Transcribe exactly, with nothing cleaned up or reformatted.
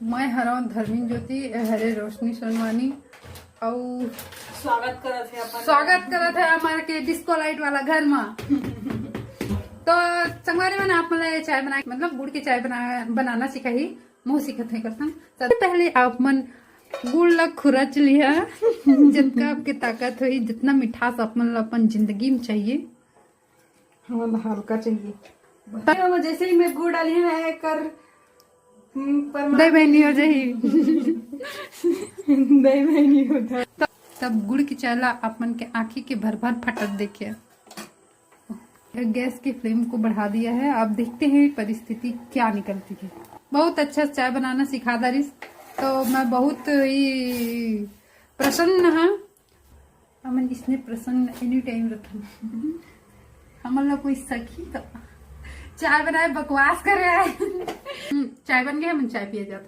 मैं हरौं धर्मिन ज्योति, ए हरे रोशनी सोनवानी, अउ स्वागत करत हे अपन। स्वागत करत हे हमर के डिस्को लाइट वाला घर मा। तो संगवारी मन, आप मन ला ये चाय बना, मतलब गुड़ के चाय बना, बनाना सिखाही, मोह सिखत हे करसन। सबसे पहले आप मन गुड़ ला खुरच लिहा, जितना आपके ताकत होही, जितना मिठास आप मन ला अपन जिंदगी में चाहिए। हमन ला हल्का चाहिए। तो जैसे ही मैं गुड़ डाली है कर हम्म, पर दही बहनी हो जाही। दही बहनी होता। तब गुड़ की चाय ला आप मन के आँखी के भर भर फटत देखे। गैस की फ्लेम को बढ़ा दिया है। अब देखते हैं परिस्थिति क्या निकलती है। बहुत अच्छा चाय बनाना सिखा दारिस, तो मैं बहुत ही प्रसन्न हाँ। हमन इसने प्रसन्न एनी टाइम रखन। हमन ला कोई सखी तो चाय बनाए बकवास करे आए। हम्म, चाय बन गया, हमन चाय पिए जाते।